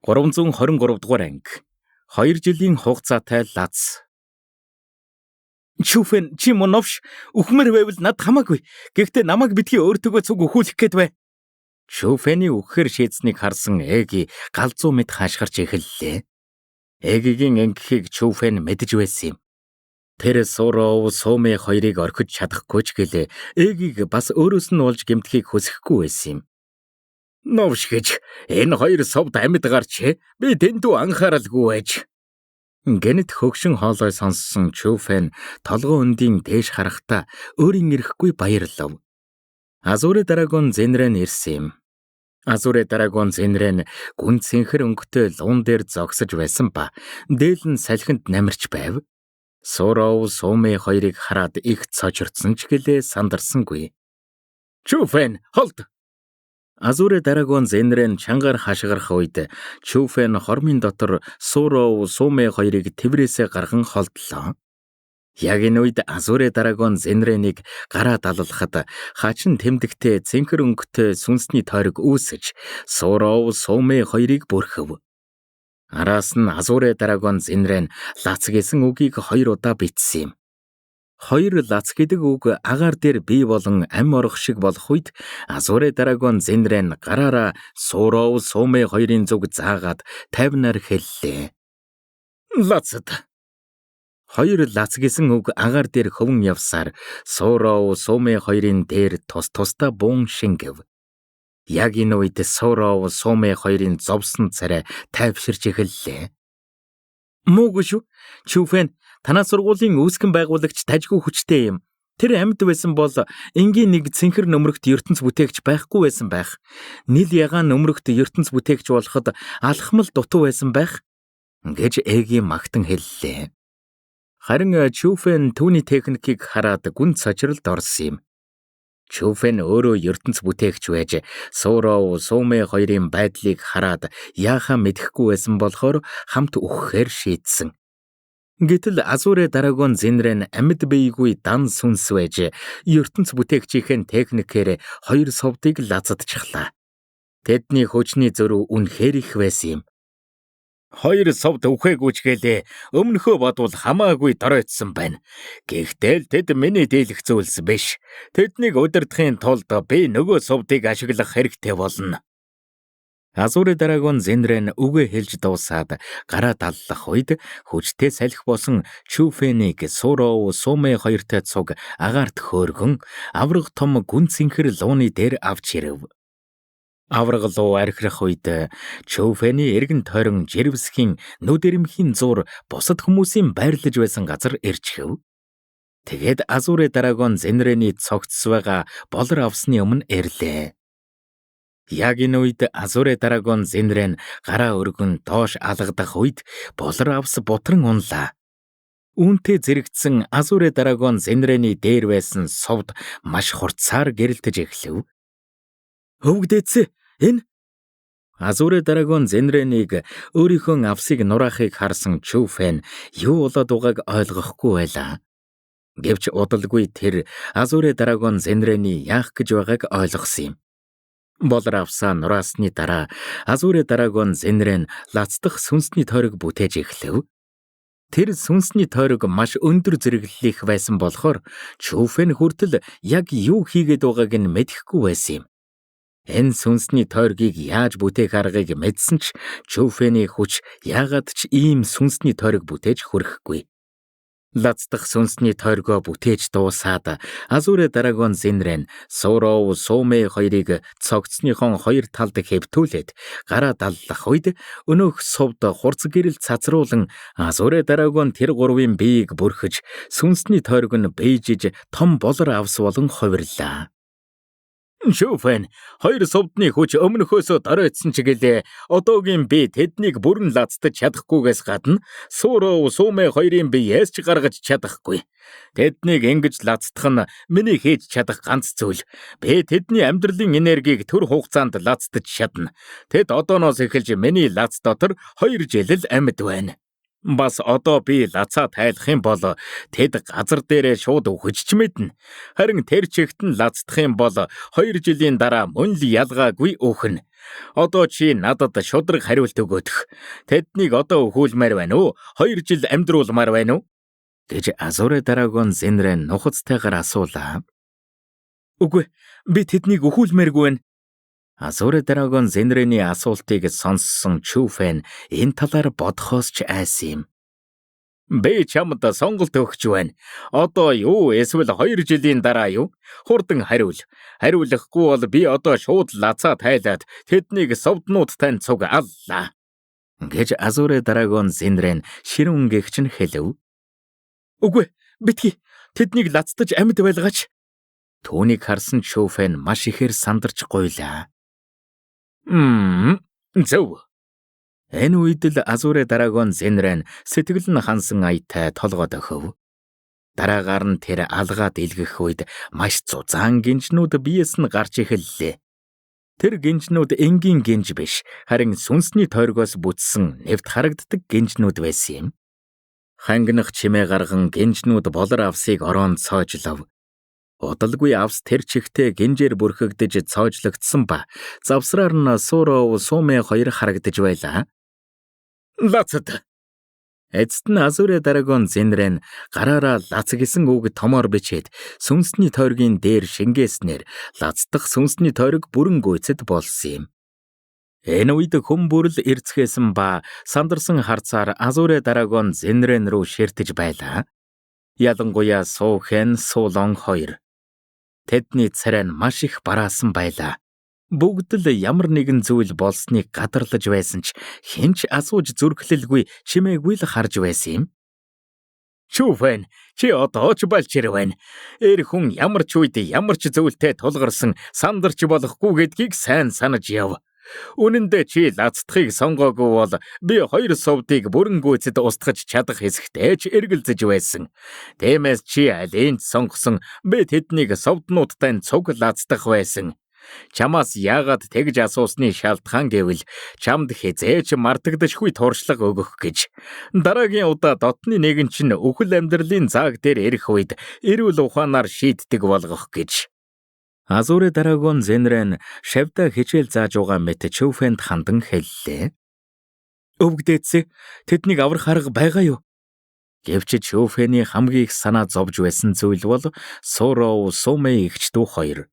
323 дугаар анги. 2 жилийн хугацаатай лац. Чүфэн, чи мөн новш үхмээр байвал над хамаагүй. Гэхдээ намайг битгий өөртөөгөө цуг үхүүлэх гээд бай. Чүфэний үхэхээр шийдсэнийг харсан Эги галзуу мэт хашгирч эхэллээ. Эгигийн ингэхийг Чүфэн мэдэж байсан юм. Тэр Суров, Суме хоёрыг орхиж чадахгүй ч гэлээ Эгиг бас өөрөөс нь болж гэмтэхийг хүсэхгүй байсан юм. Новш гэж энэ хоёр сувд амьд гарч би дэндүү анхааралгүй байж. Гэнэт хөгшин хоолой сонссон Чүфэн толгой өндийн дээш харахтаа өөрийн эрэхгүй баярлав. Азуре Драгон Зенрэн ирсэн юм. Азуре Драгон Зенрэн гүн цэнхэр өнгөтэй луун дээр зогсож байсан ба дээл нь салхинд намирч байв. Суров, Суме хоёрыг хараад их цочирдсан ч гэлээ сандарсангүй. Чүфэн, холд! Азуре Драгон Зенрэн чангаар хашгирах үед Чүфэн хормын дотор Суров, Суме хоёрыг тэврээсээ гарган холдлоо. Яг энэ үед Азуре Драгон Зенрэнийг гараа даллахад хачин тэмдэгтээ цэнхэр өнгөтэй сүнсний тойрог үүсэж Суров, Суме хоёрыг бүрхэв. Араас нь Азуре Драгон Зенрэн лац гэсэн үгийг хоёр удаа бичсэн юм. Хоёр лац гэдэг үг агаар дээр бий болон ам орох шиг болох үед Азуре Драгон Зенрэн гараараа Суров, Суме хоёрын зүг заагаад тайвнаар хэллээ. Лацад. Хоёр лац гэсэн үг агаар дээр хөвөн явсаар Суров, Суме хоёрын дээр тус тусдаа буун шингэв. Яг энэ үед Суров, Суме хоёрын зовсон царай тайвширч эхэллээ. Муугүй шүү. Чүфэн, танай сургуулийн үүсгэн байгуулагч тажгүй хүчтэй юм. Тэр амьд байсан бол энгийн нэг цэнхэр нөмрөгт ертөнц бүтээгч байхгүй байсан байх. Нил ягаан нөмрөгт ертөнц бүтээгч болоход алхмал дутуу байсан байх гэж Эги магтан хэллээ. Харин Чүфэн түүний техникийг хараад гүн цочролд орсон юм. Чүфэн өөрөө ертөнц бүтээгч байж Суров, Суме хоёрын байдлыг хараад яахаа мэдэхгүй байсан болохоор хамт үхэхээр шийдсэн. Гэтэл Азуре Драгон Зенрэн амьд биегүй дан сүнс байж ертөнц бүтээгчийн техникээр хоёр сувдыг лазадчихлаа. Тэдний хүчний зөрүү үнэхээр их байсан юм. Хоёр сувд үхээгүй ч гэлээ өмнөхөө бодвол хамаагүй доройтсон байна. Гэхдээ л тэд миний дийлэх зүйлс биш. Тэднийг удирдахын тулд би нөгөө сувдыг ашиглах хэрэгтэй болно. Азуре Драгон Зенрэн үгээ хэлж дуусаад гараа даллах үед хүчтэй салхи болсон Чүфэнийг Суров, Суме хоёртой цуг агаарт хөөргөн аварга том гүн цэнхэр лууны дээр авч ирэв. Аварга луу архирах үед Чүфэний эргэн тойрон жирвсхийн нүд эрэмхийн зуур бусад хүмүүсийн байрлаж байсан газар ирчхэв. Тэгээд Азуре Драгон Зенрэний цогцс байгаа болор авсны өмнө ирлээ. Яг энэ үед Азуре Драгон Зенрэн гараа өргөн доош алгадах үед болор авс бутран унлаа. Үүнтэй зэрэгцсэн Азуре Драгон Зенрэний дээр байсан сувд маш хурцаар гэрэлтэж эхлэв. Өвөг дээдсээ, энэ Азуре Драгон Зенрэнийг өөрийнхөө авсыг нураахыг харсан Чүфэн юу болоод байгааг ойлгохгүй байлаа. Гэвч удалгүй тэр Азуре Драгон Зенрэний яах гэж байгааг ойлгосон юм. Болор авсаа нураасны дараа Азуре Драгон Зенрэн лацдах сүнсний тойрог бүтээж эхлэв. Тэр сүнсний тойрог маш өндөр зэрэглэлийнх байсан болохоор Чүфэн хүртэл яг юу хийгээд байгааг нь мэдэхгүй байсан юм. Энэ сүнсний тойргийг яаж бүтээх аргыг мэдсэн ч Чүфэний хүч яагаад ч ийм сүнсний тойрог бүтээж хүрэхгүй. Лацдах сүнсний тойргоо бүтээж дуусаад Азуре Драгон Зенрэн, Суров, Суме хоёрыг цогцсныхон хоёр талд хэвтүүлээд гараа даллах үед өнөөх сувд хурц гэрэл цацруулан Азуре Драгон тэр гурвын биеийг бүрхэж сүнсний тойрог нь бийжиж том болор авс болон хувирлаа. Шүфэн, хоёр сувдны хүч өмнөхөөсөө доройтсон ч гэлээ одоогийн би тэднийг бүрэн лацдаж чадахгүйгээс гадна Суров, Суме хоёрын биеэс ч гаргаж чадахгүй. Тэднийг ингэж лацдах нь миний хийж чадах ганц зүйл. Би тэдний амьдралын энергийг түр хугацаанд лацдаж чадна. Тэд одооноос эхэлж миний лац дотор 2 жил л амьд байна. Бас одоо би лацаа тайлах юм бол тэд газар дээрээ шууд үхэж ч мэднэ. Харин тэр чигт нь лацдах юм бол 2 жилийн дараа мөн л ялгаагүй үхнэ. Одоо чи надад шударга хариулт өгөөдөх. Тэднийг одоо өхүүлмээр байна уу? 2 жил амьдруулмаар байна уу? Гэж Азуре Драгон Зенрэн нухацтайгаар асуулаа. Үгүй, би тэднийг өхүүлмээргүй байна. Азуре Драгон Зенрэний асуултыг сонссон Чүфэн энэ талаар бодхоос ч айсан юм. Би чамд сонголт өгч байна. Одоо юу эсвэл 2 жилийн дараа юу? Хурдан хариул. Хариулахгүй бол би одоо шууд лацаа тайлаад тэднийг совднуудтай цуг аллаа. Гэж Азуре Драгон Зенрэн ширүүн гэгч нь хэлв. Үгүй, битгий. Тэднийг лацтаж амьд байлгаач. Түүнийг харсан Чүфэн маш ихээр сандарч гуйлаа. Зөв. Энэ үед л Азуре Драгон Зенрэн сэтгэл нь хансан аятай толгой дохив. Дараагаар нь тэр алгаа дэлгэх үед маш зузаан гинжнүүд биес нь гарч эхэллээ. Тэр гинжнүүд энгийн гинж биш, харин сүнсний тойргоос бүтсэн нэвт харагддаг гинжнүүд байсан юм. Хангинах чимээ гарган гинжнүүд болор авсыг ороонд цоожлов. Удалгүй авс тэр чигтээ гинжээр бүрхэгдэж цоожлогдсон ба завсраар нь Сууров Сумэ хоёр харагдаж байлаа. Лацад. Эцэст нь Азуре Драгон Зенрэн гараараа лац гэсэн үг томоор бичээд сүнсний тойргийн дээр шингээснээр лацдах сүнсний тойрог бүрэн гүйцэд болсон юм. Энэ үед хүн бүрл эрцгээсэн ба сандарсан харцаар Азуре Драгон Зенрэн рүү ширтэж байлаа. Ялангуяа Суухэн, Суулон хоёр. Тэдний царай нь маш их бараасан байлаа. Бүгд л ямар нэгэн зүйл болсныг гадарлаж байсан ч хэн ч асууж зүрхлэлгүй чимээгүй л харж байсан юм. Чүфэн, чи одоо ч балчир байна. Эр хүн ямар ч үед ямар ч зүйлтэй тулгарсан сандарч болохгүй гэдгийг сайн санаж яв. Үнэн дээр чи лацдахыг сонгоогүй бол би 2 сувдыг бүрэн гүйцэд устгаж чадах хэсэгтэй ч эргэлзэж байсан. Тиймээс чи алийг сонгосон би тэднийг сувднуудтай цуг лацдах байсан. Чамаас яагаад тэгж асуусны шалтгаан гэвэл чамд хэзээ ч мартагдашгүй туршлага өгөх гэж. Дараагийн удаа дотны нэгэн чинь үхэл амьдралын зааг дээр ирэх үед эрүүл ухаанаар шийддэг болгох гэж. Азуре Драгон Зенрэн шавьдаа хичээл зааж байгаа мэт Чүфэнд хандан хэллээ. Өвгдээдсэ, тэднийг аврах арга байгаа юу? Гэвч Чүфэний хамгийн их санаа зовж байсан зүйл бол Суров Сумэ эгч дүү хоёр.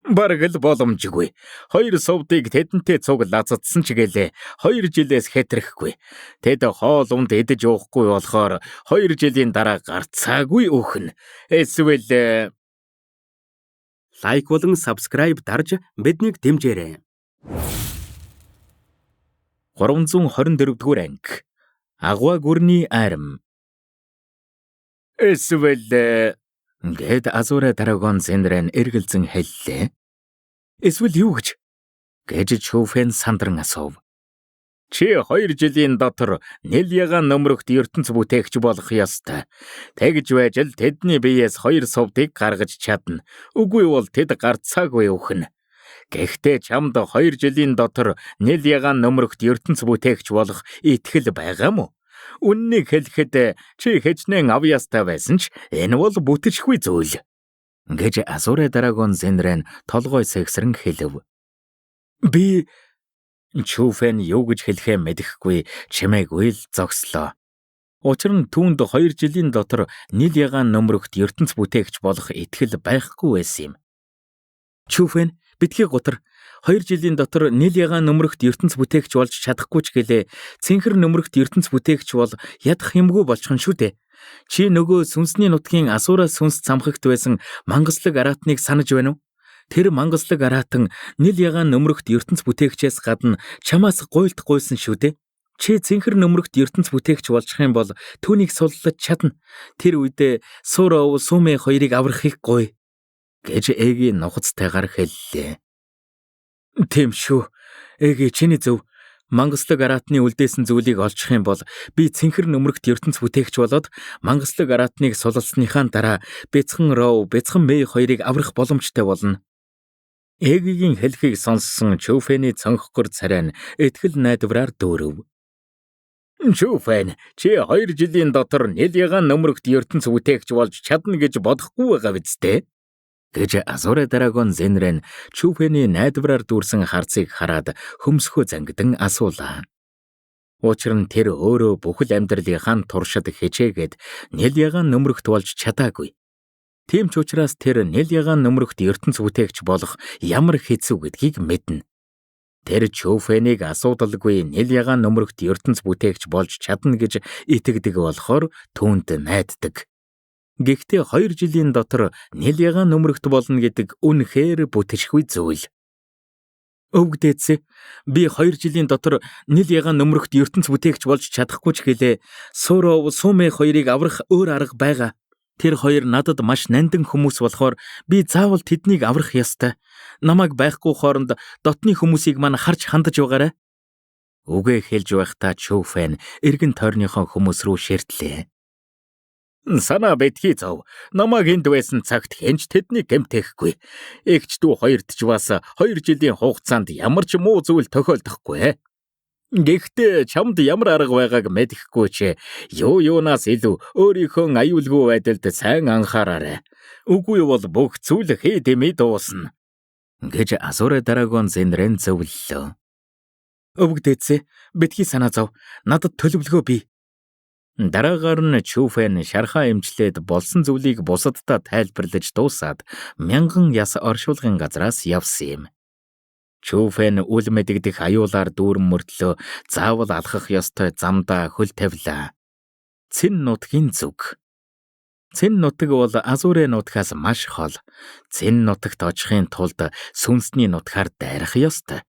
Бараг л боломжгүй. 2 сувдыг тэдэнтэй цуг лазадсан ч гэлээ 2 жилээс хэтрэхгүй. Тэд хоол унд идэж уухгүй болохоор 2 жилийн дараа гарцаагүй өөхнө. Эсвэл Лайк болон subscribe дарж биднийг дэмжээрэй. 324-р анги. Агва гүрний айрам. Эсвэл гэд Азуре Драгон Зенрэн эргэлзэн хэллээ. Эсвэл юу гэж? Гэж Чүфэн сандран асуув. Чи 2 жилийн дотор нэл ягаан нөмрөгт ертөнц бүтээгч болох ёстой. Тэгж байж л тэдний биеэс 2 сувдыг гаргаж чадна. Үгүй бол тэд гарцаагүй үхнэ. Гэхдээ чамд 2 жилийн дотор нэл ягаан нөмрөгт ертөнц бүтээгч болох итгэл байгаа мó? Үннийг хэлэхэд чи хэчнээн авьяастай байсан ч энэ бол бүтэшгүй зүйл. Гэж Азуре Драгон Зенрэн толгой сэгсрэн хэлв. Би Чүфэн юу гэж хэлэхээ мэдэхгүй чимээгүй л зогслоо. Учир нь түүнд 2 жилийн дотор нил ягаан нөмрөгт ертөнц бүтээгч болох итгэл байхгүй байсан юм. Чүфэн, битгий гутар. 2 жилийн дотор нил ягаан нөмрөгт ертөнц бүтээгч болж чадахгүй ч гэлээ цэнхэр нөмрөгт ертөнц бүтээгч бол ядах юмгүй болчихно шүү дээ. Чи нөгөө сүнсний нутгийн асуура сүнс цамхагт байсан мангаслаг аратныг санаж байна уу? Тэр мангаслаг аратан нил ягаан нөмрөгт ертөнц бүтээгчээс гадна чамаас гуйлт гуйсан шүү дээ. Чи цэнхэр нөмрөгт ертөнц бүтээгч болчих юм бол түүнийг суллаж чадна. Тэр үедээ Суров Сумэ хоёрыг аврахыг гуй гэж Эги нухацтайгаар хэллээ. Тийм шүү. Эги чиний зөв. Мангаслаг аратны үлдээсэн зүйлийг олчих юм бол би цэнхэр нөмрөгт ертөнц бүтээгч болоод мангаслаг аратныг сулалсныхаа дараа бяцхан Ров, бяцхан Мэй хоёрыг аврах боломжтой болно. Эгигийн хэлхийг сонссон Чүфэний цонхгор царай нь итгэл найдвараар дүүрэв. Чүфэн, чи 2 жилийн дотор нэл ягаан нөмрөгт ертөнц бүтээгч болж чадна гэж бодохгүй байгаа биз дээ? Гэж Азуре Драгон Зенрен Чүфэний найдвараар дүүрсэн харцыг хараад хөмсгөө зангидан асуулаа. Учир нь тэр өөрөө бүхэл амьдралынхаа туршид хичээгээд нэл ягаан нөмрөгт болж чадаагүй. Тийм ч учраас тэр нэл ягаан нөмрөгт ертөнц бүтээгч болох ямар хэцүү гэдгийг мэднэ. Тэр Чүфэнийг асуудалгүй нэл ягаан нөмрөгт ертөнц бүтээгч болж чадна гэж итгэдэг болохоор түүнд найддаг. Гэхдээ 2 жилийн дотор нэл ягаан нөмрөгт болно гэдэг үнэхээр бүтэшгүй зүйл. Өвөг дээдсээ, би 2 жилийн дотор нэл ягаан нөмрөгт ертөнц бүтээгч болж чадахгүй ч гэлээ. Суров, Сумэ хоёрыг аврах өөр арга байгаа. Тэр хоёр надад маш нандин хүмүүс болохоор би заавал тэднийг аврах ёстой. Намайг байхгүй хооронд дотны хүмүүсийг мань харж хандаж байгаарай. Үгээ хэлж байхдаа Чүфэн эргэн тойрныхоо хүмүүс рүү ширтлээ. Санаа битгий зов. Намайг энд байсан цагт хэн ч тэднийг гэмтээхгүй. Эгч дүү хоёрт ч бас 2 жилийн хугацаанд ямар ч муу зүйл тохиолдохгүй. Гэхдээ чамд ямар арга байгааг мэдэхгүй ч юу юунаас илүү өөрийнхөө аюулгүй байдалд сайн анхаараарай. Үгүй бол бүх зүйл хий дэмий дуусна. Гэж Азуре Драгон Зенрен зөвлөлөө. Өвөг дээдсээ, битгий санаа зов. Надад төлөвлөгөө бий. Дараагаар нь Чүфэн шархаа эмчлээд болсон зүйлийг бусаддаа тайлбарлаж дуусаад мянган яс оршуулгын газраас явсан юм. Чүфэн үл мэдэгдэх аюулаар дүүрэн мөртлөө заавал алхах ёстой замдаа хөл тавилаа. Цэн нутгийн зүг. Цэн нутаг бол Азуре нутгаас маш хол. Цэн нутагт очихын тулд сүнсний нутгаар дайрах ёстой.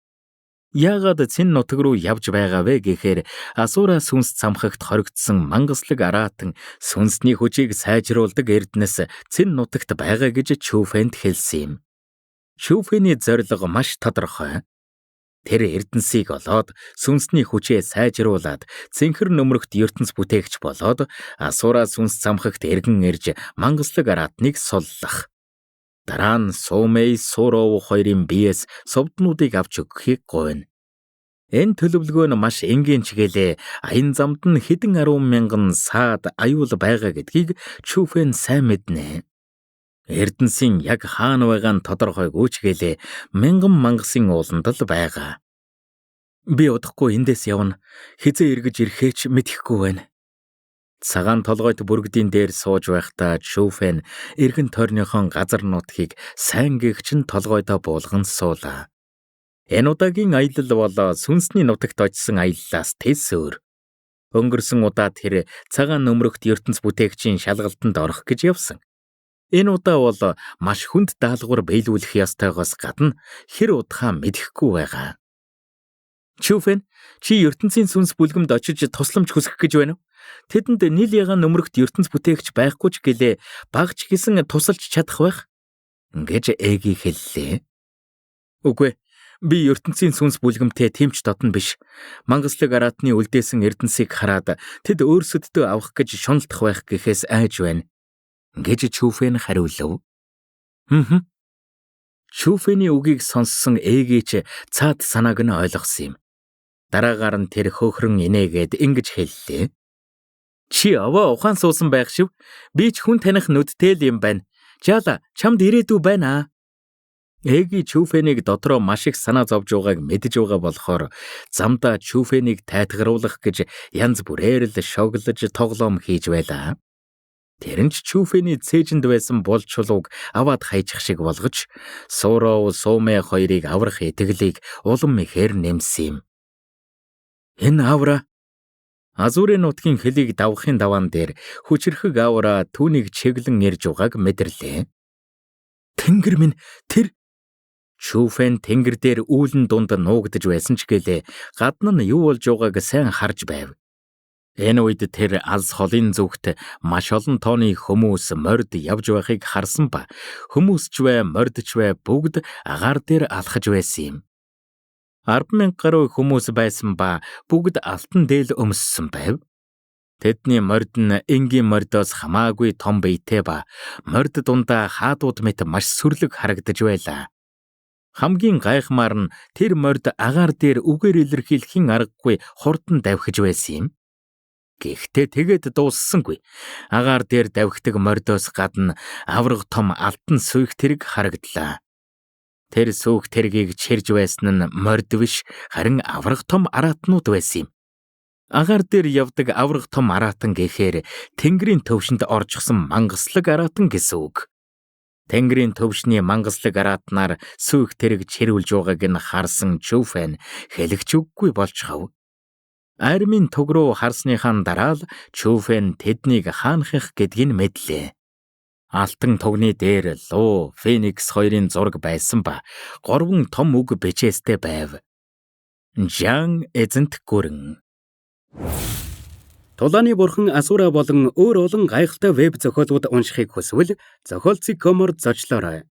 Яагаад цэн нутаг руу явж байгаа вэ гэхээр Асура сүнс цамхагт хоригдсон мангаслаг араатан сүнсний хүчийг сайжруулдаг эрдэнэс цэн нутагт байгаа гэж Чүфэнд хэлсэн юм. Чүфэний зорилго маш тодорхой. Тэр эрдэнсийг олоод сүнсний хүчээ сайжруулад цэнхэр нөмрөгт ертөнц бүтээгч болоод Асура сүнс цамхагт эргэн ирж мангаслаг араатныг суллах. Дараа нь Сумэй, Суров хоёрын биеэс сувднуудыг авч өгөхийг гуйна. Энэ төлөвлөгөө нь маш энгийн ч гэлээ аян замд нь хэдэн арван мянган саад аюул байгаа гэдгийг Чүфэн сайн мэднэ. Эрдэнсийн яг хаана байгаа нь тодорхойгүй ч гэлээ мянган мангасын ууланд л байгаа. Би удахгүй эндээс явна. Хизээ эргэж ирэхээ ч мэдэхгүй байна. Цагаан толгойт бүргэдийн дээр сууж байхдаа Чүфэн эргэн тойрныхон газар нутгийг сайн гэгчин толгойдоо буулган суулаа. Энэ удаагийн аялал бол сүнсний нутагт очсон аяллаас тэс өөр. Өнгөрсөн удаа тэр цагаан нөмрөгт ертөнц бүтээгчийн шалгалтанд орох гэж явсан. Энэ удаа бол маш хүнд даалгавар биелүүлэх ёстойгоос гадна хэр удахаа мэдэхгүй байгаа. Чүфэн, чи ертөнцийн сүнс бүлгэмд очиж тусламж хүсэх гэж байна уу? Тэдэнд нийл ягаан нөмрөгт ертөнц бүтээгч байхгүй ч гэлээ багч гэсэн тусалж чадах байх гэж Эги хэллээ. Үгүй, би ертөнцийн сүнс бүлгэмтэй тэмч дотн биш. Мангаслаг араатны үлдээсэн эрдэнсийг хараад тэд өөрсөддөө авах гэж шуналтах байх гэхээс айж байна гэж Чүфэн хариулв. Хм. Чүфэний үгийг сонссон Эги ч цаад санааг нь ойлгосон юм. Дараагаар нь тэр хөөхрөн инээгээд ингэж хэллээ. Чи овоо ухаан суусан байх шив. Би ч хүн таних нүдтэй л юм байна. Жаала, чамд ирээдүй байна. Эги Чүфэнийг дотроо маш их санаа зовж байгааг мэдэж байгаа болохоор замдаа Чүфэнийг тайтгаруулах гэж янз бүрээр л шоглож тоглоом хийж байлаа. Тэр нь ч Чүфэний цээжинд байсан бол чулууг аваад хайчих шиг болгож Суров, Сумэ хоёрыг аврах итгэлийг улам ихээр нэмсэн юм. Энэ авра Азурын нутгийн хөлийг давхын даваан дээр хүчирхэг аура түүнийг чиглэн ирж байгааг мэдэрлээ. Тэнгэр минь, тэр Чүфэн тэнгэр дээр үүлэн дунд нуугдаж байсан ч гэлээ гадна нь юу болж байгааг сайн харж байв. Энэ үед тэр алс холын зүгт маш олон тооны хүмүүс морд явж байхыг харсан ба хүмүүс ч вэ морд ч вэ бүгд агаар дээр алхаж байсан юм. 10,000 гаруй хүмүүс байсан ба бүгд алтан дээл өмссөн байв. Тэдний морд нь энгийн мордоос хамаагүй том биетэй ба морд дундаа хаадууд мэт маш сүрлэг харагдаж байлаа. Хамгийн гайхмаар нь тэр морд агаар дээр үгээр илэрхийлэхийн аргагүй хурдан давхиж байсан юм. Гэхдээ тэгээд дууссангүй. Агаар дээр давхдаг мордоос гадна аварга том алтан сүйх тэрэг харагдлаа. Тэр сүйх тэргийг чирж байсан нь морд биш, харин аварга том араатнууд байсан юм. Агаар дээр явдаг аварга том араатан гэхээр тэнгэрийн төвшөнд орчихсон мангаслаг араатан гэсэн үг. Тэнгэрийн төвшний мангаслаг араатнаар сүйх тэрэг чирүүлж байгааг нь харсан Чүфэн хэлэх ч үггүй болж хав. Армийн туг руу харсныхаа дараа л Чүфэн тэднийг хаанхих гэдгийг мэдлээ. Алтан тугны дээр Луу, Феникс хоёрын зураг байсан ба гурван том үг бичээстэй байв. Жан эзэнт гүрэн. Тулааны бурхан Асура болон өөр олон гайхалтай веб зохиолууд уншихыг хүсвэл зохиолцог.com-оор зочлоорой.